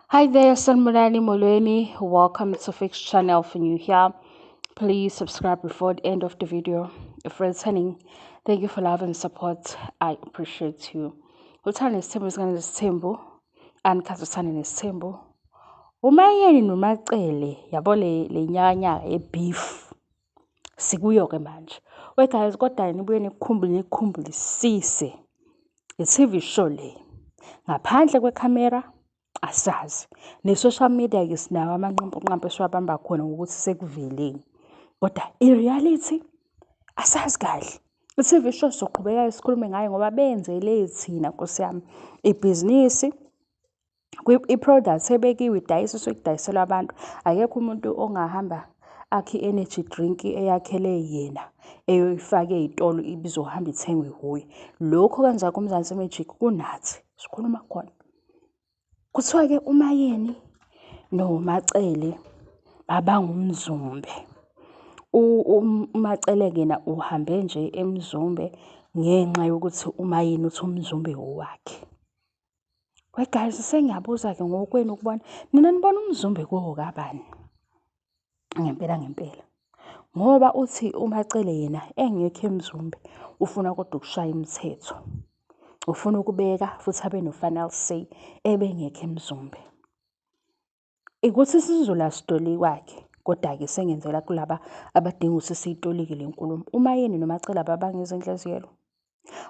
Hi there, Sanibonani Molweni. Welcome to Fix Channel. For new here, please subscribe before the end of the video. If returning, thank you for love and support. I appreciate you. Uthando nesithembu izingane zesithembu, anikhathi uthando nesithembu. UMayeni noMacele, yabo le nyakanyaka ye-beef. Sikuyo-ke manje. We guys, kodwa nibuye nikukhumbule nikukhumbulise. I-TV show le. Ngaphandle kwekhamera asazi. Ne-social media-ke sinawo amanqampunqampu esiwabamba khona ngokuthi sekuveleni. Kodwa i-reality asazi kahle. I-TV show sizoqhubeka sikhulume ngayo ngoba benzele thina Nkosi yami ibhizinisi i-product ebekiwe idayiswe sekudayiselwa abantu. Akekho umuntu ongahamba akhe i-energy drink eyakhele yena eyoyifaka ey'tolo ibizohamba ithengwe wuye. Lokhu okwenzeka kuMzansi Magic kunathi sikhuluma khona. Kuthiwa-ke uMayeni noMacele babanga uMzumbe. UMacele-ke yena uhambe nje eMzumbe ngenxa yokuthi uMayeni uthi uMzumbe owakhe. We guys, sengiyabuza-ke ngokwenu ukubona, nina nibona uMzumbe kuwokabani? Ngempela ngempela. Ngoba uthi uMacele yena engekho eMzumbe ufuna kodwa ukushaya imithetho. Ufuna ukubeka futhi abe no-final say ebengekho eMzumbe. Ukuthi isiZulu asitolikwa-ke, kodwa-ke sengenzela kulaba abadinga ukuthi siyitolike le nkulumo. UMayeni noMacele ababanga izinhliziyo.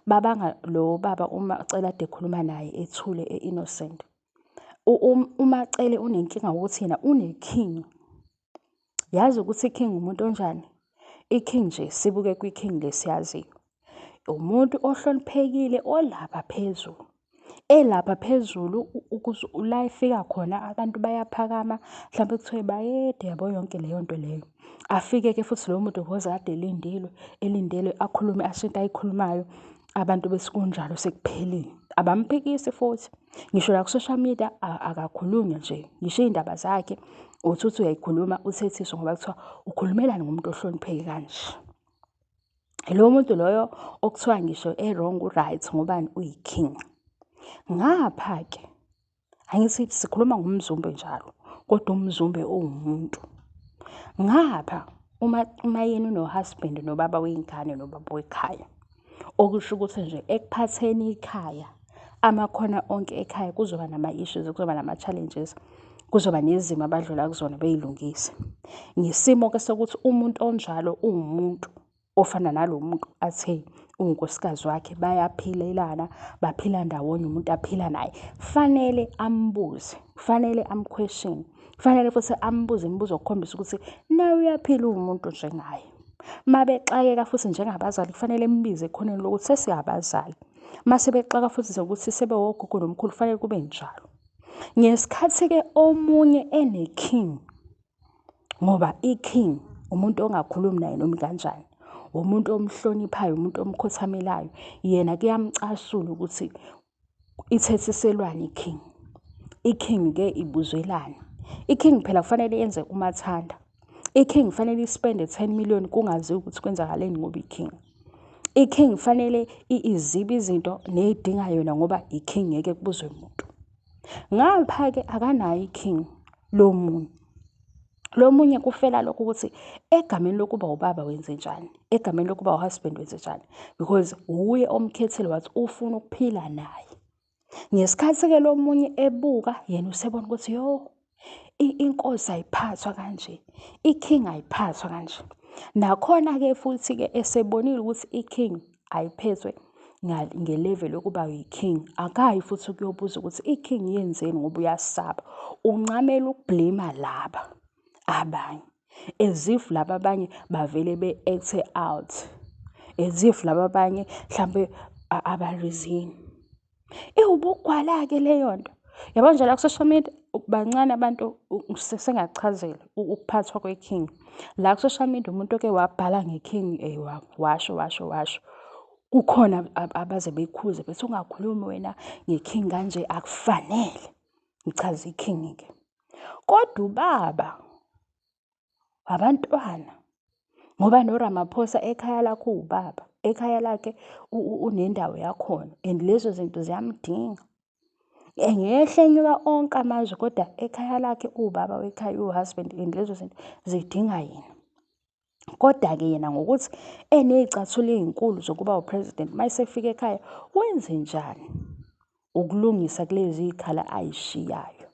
Babanga lo baba uMacele ade ekhuluma naye ethule e-innocent. UMacele unenkinga ngokuthi yena une-king. Yazi ukuthi i-king umuntu onjani? I-king nje sibuke kwi-king lesiyaziyo. Umuntu ohloniphekile olapha phezulu. Elapha phezulu la efika khona abantu bayaphakama mhlampe kuthiwe bayede yabo yonke leyo nto leyo. Afike-ke futhi loyo muntu because kade elindilwe, elindelwe akhulume asho into ayikhulumayo. Abantu bethi kunjalo sekuphelile. Abamphikisi futhi. Ngisho la ku-social media akakhulunywa nje. Ngisho iy'ndaba zakhe uthi uthi uyayikhuluma uthethiswe ngoba kuthiwa ukhulumelani ngomuntu ohlonipheke kanje. Lowo muntu loyo okuthiwa ngisho e-wrong u-right ngobani uyi-king. Ngapha-ke angithi sikhuluma ngoMzumbe njalo kodwa uMzumbe uwumuntu. Ngapha uMayeni uno-husband nobaba wey'ngane nobaba wekhaya. Okusho ukuthi nje ekuphatheni ikhaya, amakhona onke ekhaya kuzoba nama-issues, kuzoba nama-challenges, kuzoba nezimo abadlula kuzona bey'lungise. Ngesimo-ke sokuthi umuntu onjalo uwumuntu ofana nalo muntu athe uwunkosikazi wakhe, bayaphilelana, baphila ndawonye, umuntu aphila naye. Fanele ambuze, fanele am-question, fanele futhi ambuze imibuzo okukhombisa ukuthi naye uyaphila uwumuntu njengaye. Mabexakeka futhi njengabazali kufanele embize ekhoneni lokuthi sesingabazali. Mase bexaka futhi zokuthi sebewogogo nomkhulu kufanele kube njalo. Ngesikhathi-ke omunye ene-king, ngoba i-king umuntu ongakhulumi naye noma kanjani, umuntu omhloniphayo, umuntu omkhothamelayo, yena kuyamcasula ukuthi ithethiselwane i-king. I-king-ke ibuzwelani. I-king phela kufanele yenze umathanda. I-king kufanele i-spend-e 10 million kungaziwa ukuthi kwenzakaleni ngoba i-king. I-king kufanele izibe izinto ney'dinga yona ngoba i-king ngeke kubuzwe muntu. Ngapha-ke akanayo i-king lo munye. Lo munye kufela lokho ukuthi egameni lokuba ubaba wenzenjani, egameni lokuba u-husband wenzenjani because wuye omkhethile wathi ufuna ukuphila naye. Ngesikhathi-ke lo munye ebuka yena usebona ukuthi yo inkosi ayiphathwa kanje, i-king ayiphathwa kanje. Nakhona-ke futhi-ke esebonile ukuthi i-king ayiphethwe nge-level yokuba yi-king, akayi futhi ukuyobuza ukuthi i-king yenzeni ngoba uyasaba. Uncamela uku-blame-a laba abanye as if laba abanye bavele be-act-e out, as if laba abanye mhlampe aba-reason. Iwubugwala-ke leyo nto. Yabo nje la ku-social media bancane abantu sengingakuchazela ukuphathwa kwe-king. La ku-social media umuntu oke wabhala nge-king washo washo washo. Kukhona abaze bekhuze bethi ungakhulumi wena nge-king kanje akufanele. Ngichaza i-king-ke. Kodwa ubaba wabantwana ngoba noRamaphosa ekhaya lakhe uwubaba, ekhaya lakhe unendawo yakhona and lezo zinto ziyamdinga. Engehle enyuka onke amazwe kodwa ekhaya lakhe uwubaba wekhaya, uwu-husband and lezo zinto zidinga yena. Kodwa-ke yena ngokuthi eney'cathulo ey'nkulu zokuba u-president, uma esefika ekhaya wenzenjani ukulungisa kulezi y'khala ay'shiyayo.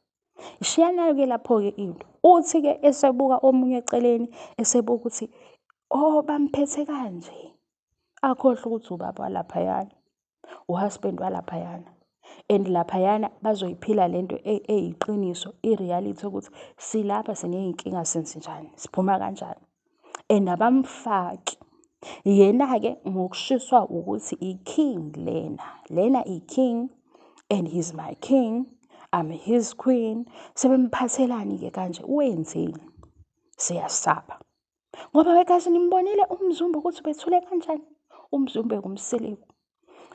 Ishiyana-ke lapho-ke into. Uthi-ke esebuka omunye eceleni, esebuka ukuthi oh bamphethe kanje, akhohlwe ukuthi ubaba walaphayana, u-husband walaphayana. And laphayana bazoyiphila lento eyiqiniso, i-reality ukuthi silapha siney'nkinga senzenjani, siphuma kanjani. And abamfaki. Yena-ke ngokushiswa ukuthi i-king lena, lena i-king and he's my king, I'm his queen. Sebemphathelani-ke kanje, wenzeni? Siyasaba. Ngoba wekazi nimbonile uMzumbe ukuthi ubethule kanjani? UMzumbe nguMseleku.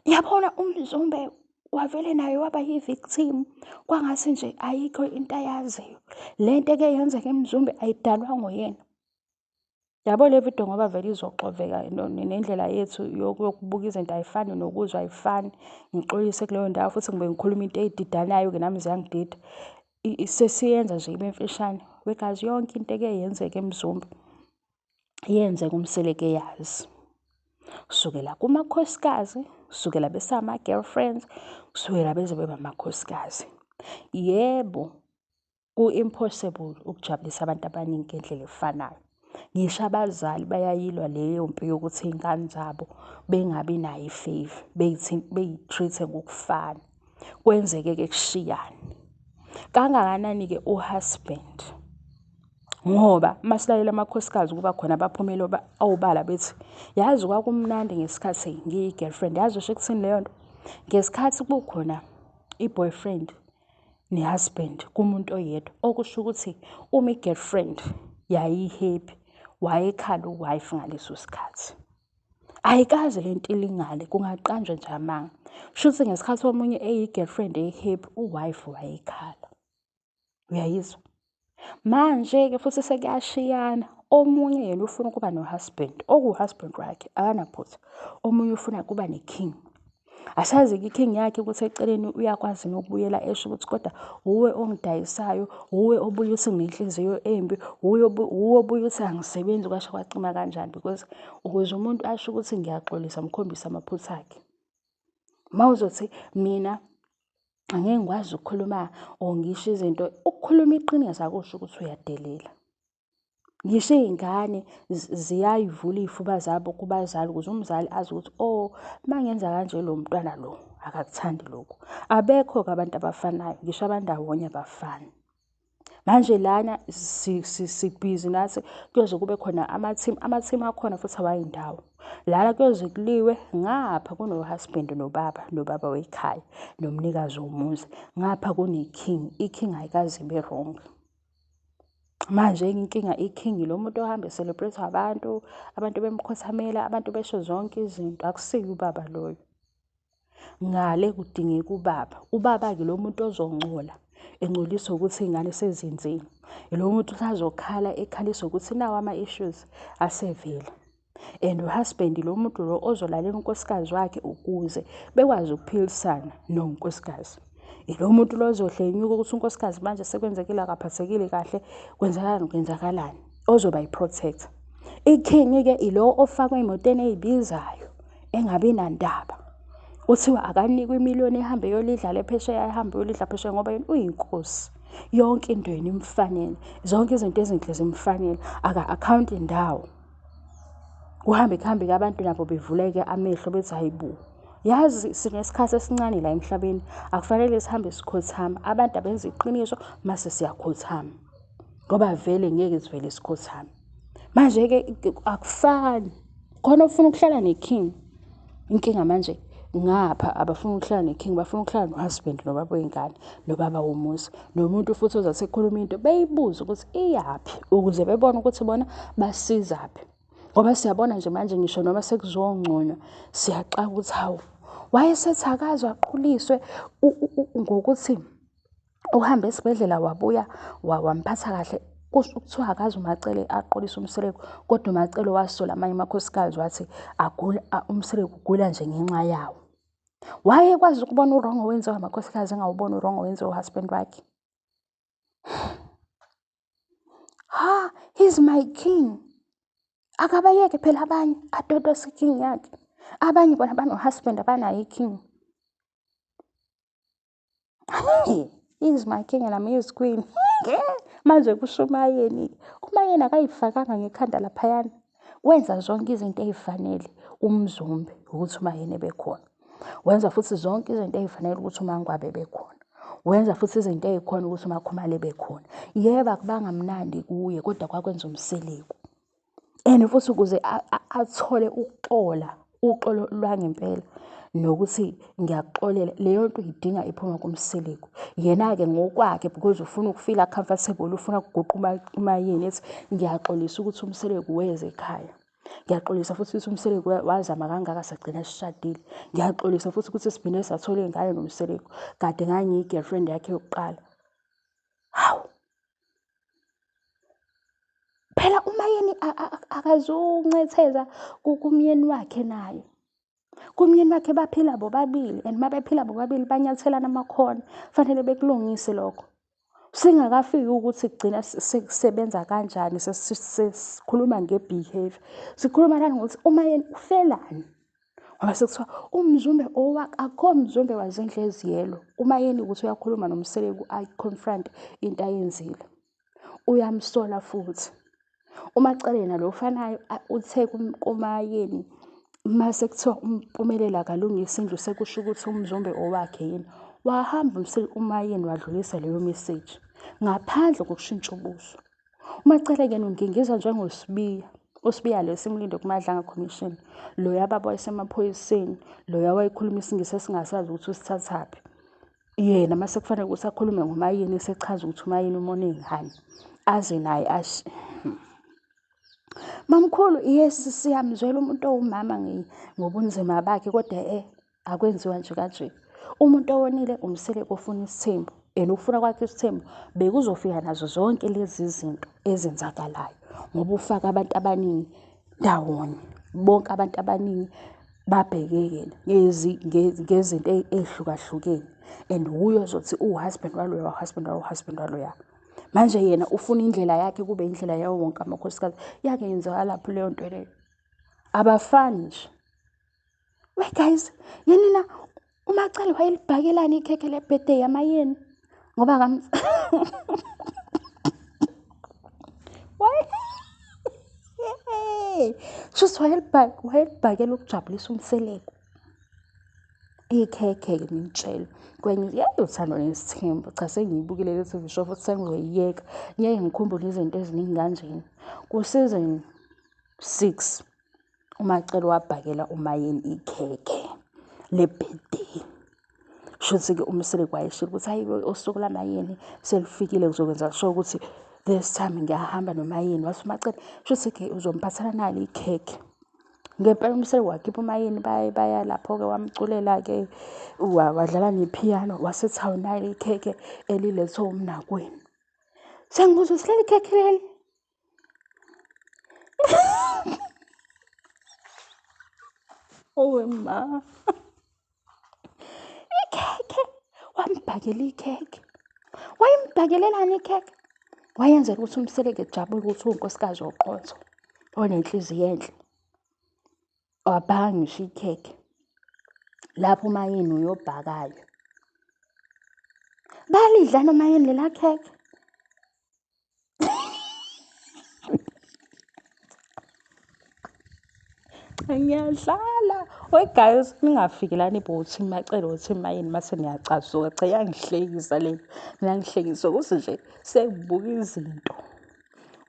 Yabona uMzumbe wavele naye waba yi-victim, kwangathi nje ayikho into ayaziyo. Le nto eke yenzeka eMzumbe ayidalwa nguyena. Yabo le video ngoba vele izoxoveka nendlela yethu yokubuka izinto ayifani nokuzwa ayifani. Ngixolise kuleyo ndawo futhi ngibe ngikhuluma into ey'didanayo-ke nami ziyangidida. Sesiyenza nje ibe mfishane. Wegazi yonke into eke yenzeka eMzumbe yenzeka uMseleku eyazi. Kusukela kumakhosikazi, kusukela besama-girlfriends, kusukela beze bebe amakhosikazi. Yebo, ku-impossible ukujabulisa abantu abaningi ngendlela efanayo. Ngisho abazali bayayilwa leyo mpi yokuthi iy'ngane zabo bengabi nayo i-favour, beyi-treat-e ngokufana. Kwenzeke-ke kushiyane. Kangakanani-ke u-husband? Ngoba masilalela amakhosikazi kuba khona abaphumela obala bethi, yazi kwakumnandi ngesikhathi ngiyi-girlfriend. Yazi usho ukuthini leyo nto? Ngesikhathi kukhona i-boyfriend ne-husband kumuntu oyedwa, okusho ukuthi uma i-girlfriend yayi-happy, wayekhala u-wife ngaleso sikhathi. Ayikaze le nto ilingane, kungaqanjwa nje amanga. Shuthi ngesikhathi omunye eyi-girlfriend eyi-happy, u-wife wayekhala. Uyayizwa? Manje-ke futhi sekuyashiyana. Omunye yena ufuna ukuba no-husband, okuwu-husband wakhe, akanaphutha. Omunye ufuna ukuba ne-king. Asazi-ke i-king yakhe ukuthi eceleni uyakwazi nokubuyela esho ukuthi kodwa wuwe ongidayisayo, wuwe obuye uthi nginenhliziyo embi, wuwe obuye uthi angisebenzi kwasho kwacima kanjani because ukuze umuntu asho ukuthi ngiyaxolisa mkhombise amaphutha akhe. Uma uzothi mina angeke ngikwazi ukukhuluma or ngisho izinto, ukukhuluma iqiniso akusho ukuthi uyadelela. Ngisho iy'ngane ziyay'vula iy'fuba zabo kubazali ukuze umzali azi ukuthi oh, uma ngenza kanje lo mntwana lo akakuthandi lokhu. Abekho-ke abantu abafanayo, ngisho abandawonye abafani. Manje lana sibhizi nathi kuyoze kube khona ama-team, ama-team akhona futhi awayindawo. Lana kuyoze kuliwe ngapha kuno-husband nobaba, nobaba wekhaya, nomnikazi womuzi. Ngapha kune-king, i-king ayikaze ibe wrong. Manje enye inkinga i-king lo muntu ohamba e-celebrate abantu, abantu bemkhothamela, abantu besho zonke izinto. Akusiye ubaba loyo. Ngale kudingeka ubaba. Ubaba-ke lo muntu ozongcola, engcoliswa ukuthi iy'ngane sezenzeni. Lo muntu usazokhala ekhaliswa ukuthi nawa ama-issues asevela. And u-husband lo muntu lo ozolalela unkosikazi wakhe ukuze bekwazi ukuphilisana nonkosikazi. Ilo muntu lo ozohle enyuka ukuthi unkosikazi manje sekwenzekile akaphathekile kahle, kwenzakalani kwenzakalani, ozoba yi-protector. I-king-ke ilo ofakwe ey'motweni ey'bizayo engabi nandaba. Kuthiwa akanikwe imiliyoni ehambe eyolidla le phesheya, ehambe eyolidla phesheya ngoba yena uyinkosi. Yonke into yena imfanele, zonke izinto ezinhle zimfanele, aka-akhawunti ndawo. Kuhambe kuhambe-ke abantu nabo bevuleke amehlo bethi hayi bo, yazi sinesikhathi esincane la emhlabeni, akufanele sihambe sikhothama. Abantu abenze iqiniso mase siyakhothama ngoba vele ngeke sivele sikhothame. Manje-ke akufani, khona ofuna ukuhlala ne-king. Inkinga manje ngapha abafuni ukuhlala ne-king, bafuna ukuhlala no-husband nobaba wey'ngane nobaba womuzi. Nomuntu futhi ozathi ekhuluma into beyibuze ukuthi iyaphi ukuze bebone ukuthi bona basizaphi. Ngoba siyabona nje manje ngisho noma sekuzongconywa siyaxaka ukuthi hawu wayesethi akaze aquliswe ngokuthi uhambe esibhedlela wabuya wamphatha kahle. Kusho kuthiwa akaze uMaCele aqulise uMseleku, kodwa uMaCele wasola amanye amakhosikazi wathi agula uMseleku ugula nje ngenxa yawo. Wayekwazi ukubona u-wrong owenziwa amakhosikazi engawuboni u-wrong owenziwa u-husband wakhe. Ha, he's my king. Akabayeke phela abanye atotose i-king yakhe. Abanye bona bano-husband abanayo i-king. He's my king and I'm his queen. Manje kusho uMayeni. UMayeni akayifakanga ngekhanda laphayana. Wenza zonke izinto ey'fanele uMzumbe ukuthi uMayeni ebekhona. Wenza futhi zonke izinto ey'fanele ukuthi uMangwabe ebekhona. Wenza futhi izinto ey'khona ukuthi uMakhumalo ebekhona. Yebo akubanga mnandi kuye kodwa kwakwenza uMseleku. And futhi ukuze athole ukuxola, uxolo lwangempela nokuthi ngiyakuxolela leyo nto uyidinga iphuma kuMseleku. Yena-ke ngokwakhe because ufuna ukufila comfortable, ufuna ukuguqa uMayeni ethi ngiyaxolisa ukuthi uMseleku weza ekhaya. Ngiyaxolisa futhi ukuthi uMseleku wazama kangaka sagcina sishadile. Ngiyaxolisa futhi ukuthi siphinde sathola iy'ngane noMseleku. Kade ngangiyi-girlfriend yakhe yokuqala. Hawu! Phela uMayeni akazuncetheza kumyeni wakhe naye. Kumyeni wakhe baphila bobabili and uma bephila bobabili banyathelana amakhona. Fanele bekulungise lokho. Singakafiki ukuthi kugcina sekusebenza kanjani sesikhuluma nge-behavior. Sikhuluma lana ngokuthi uMayeni ufelani? Ngoba sekuthiwa uMzumbe owakhe akukho Mzumbe wazindlu eziyelo. UMayeni ukuthi uyakhuluma noMseleku ayi-confront into ayenzile. Uyamsola futhi. UMaCele yena lo ofanayo uthe kuMayeni mase kuthiwa uMpumelelo akalungise indlu sekusho ukuthi uMzumbe owakhe yini. Wahamba uMayeni wadlulisa leyo message ngaphandle kokushintsha ubuso. UMaCele yena ungingiza njengoSibiya. USibiya lo esimlinde kuMadlanga Commission, loya baba wayesemaphoyiseni, loya wayekhuluma isiNgisi esingasazi ukuthi usithathaphi. Yena mase kufanele ukuthi akhulume ngoMayeni esechaza ukuthi uMayeni umone ngani. Aze naye ash. Mamkhulu, yes siyamzwela umuntu owumama ngobunzima bakhe kodwa akwenziwa nje kanje. Umuntu owonile uMseleku ofuna isithembu and ukufuna kwakhe isithembu bekuzofika nazo zonke lezi zinto ezenzakalayo ngoba ufaka abantu abaningi ndawonye. Bonke abantu abaningi babheke yena ngezinto ey'hlukahlukene and wuye ozothi uwu-husband waloya, u-husband waloya, u-husband waloya. Manje yena ufuna indlela yakhe kube indlela yawo wonke amakhosikazi. Yake yenzeka lapho leyo nto leyo. Abafani nje. We guys, yenina uMacele wayelibhakelani ikhekhe le-birthday yaMayeni? Ngoba akam Shuthi wayelibhakela ukujabulisa uMseleku. Ikhekhe-ke ngimtshele. Kwenye yeyi uthando nesithembu. Cha sengiyibukile le TV show futhi sengizoyiyeka. Ngeke ngikhumbule izinto eziningi kanjena. Ku-season 6 uMacele wabhakela uMayeni ikhekhe le-birthday. Shuthi-ke uMseleku wayeshilo ukuthi hayi usuku laMayeni selufikile ngizokwenza sure ukuthi this time ngiyahamba noMayeni. Wathi uMacele shuthi-ke uzomphathela nali ikhekhe. Ngempela uMseleku wakhipha uMayeni baya lapho-ke wamculela-ke wadlala nephiyano wasethi hawu nali ikhekhe elilethwe umnakwenu. Sengibuza ukuthi leli khekhe leli Owe ma. Ikhekhe wambhakela ikhekhe. Wayembhakelelani ikhekhe? Wayenzela ukuthi uMseleku ejabule ukuthi uwunkosikazi oqotho onenhliziyo enhle. Wabhaka ngisho ikhekhe. Lapho uMayeni uyobhakayo. Balidla noMayeni lela khekhe. Ngiyadlala. We guys, ningafiki lana ibo Team Macele o-Team Mayeni mase niyacasuka. Cha iyangihlekisa le. Iyangihlekisa ukuthi nje sengibuka izinto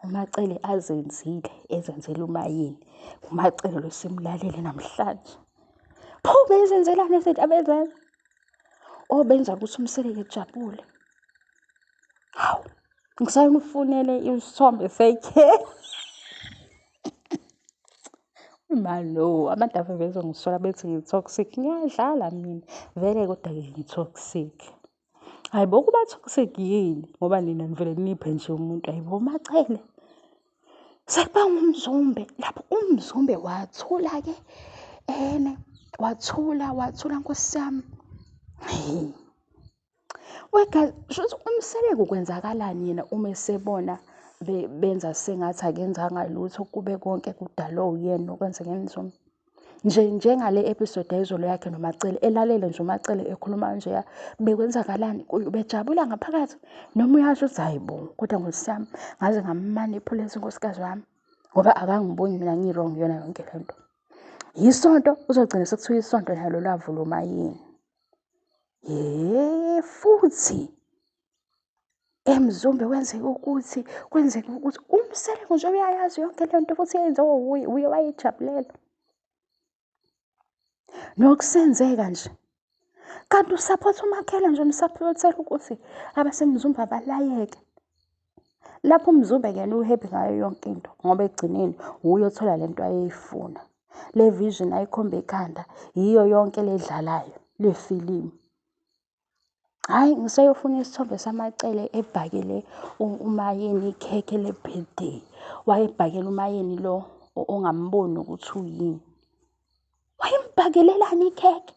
uMacele azenzile ezenzela uMayeni. UMacele lo simlalele namhlanje. Pho bezenzelani izinto abenzayo? Obenza ukuthi uMseleku ejabule. Hawu, ngisamufunele isithombe sekhekhe. Malo, abantu ave bezongisola bethi ngi-toxic. Ngiyadlala mina. Vele kodwa-ke ngi-toxic. Hhayi bo, kuba toxic yini? Ngoba nina nivele niphe nje umuntu, hhayi bo Macele. Sekuba nguMzumbe. Lapho uMzumbe wathula-ke ene. Wathula, wathula nkosi yami. Hey. Wega, shuthi uMseleku kwenzakalani yena uma esebona benza sengathi akenzanga lutho kube konke kudalwe uyena okwenzeke emzumbe. Nje njengale episode yayizolo yakhe noMaCele, elalele nje uMaCele ekhuluma kanjeya, bekwenzakalani kuye, ubejabula ngaphakathi noma uyasho ukuthi hhayi bo, kodwa nkosi yami ngaze ngammanipulate unkosikazi wami ngoba akangiboni mina ngi-wrong kuyona yonke le nto. Yisonto, uzogcina sekuthiwa isonto nalo lavula umayini. Ye futhi eMzumbe kwenzeka ukuthi kwenzeka ukuthi uMseleku nje uyayazi yonke le nto futhi yenziwa wuye, uye wayijabulela. Nokusenzeka nje. Kanti usaphotha umakhela nje umsaphothela ukuthi abaseMzumbe abalayeke. Lapho uMzumbe yena u-happy ngayo yonke into ngoba ekugcineni wuye othola le nto ayeyifuna. Le vision ayikhomba ekhanda yiyo yonke le edlalayo le filimu. Hhayi ngiseyofuna isithombe samaCele ebhakele uMayeni ikhekhe le-birthday. Wayebhakela uMayeni lo ongamboni ukuthi uyini. Wayembhakelelani ikhekhe?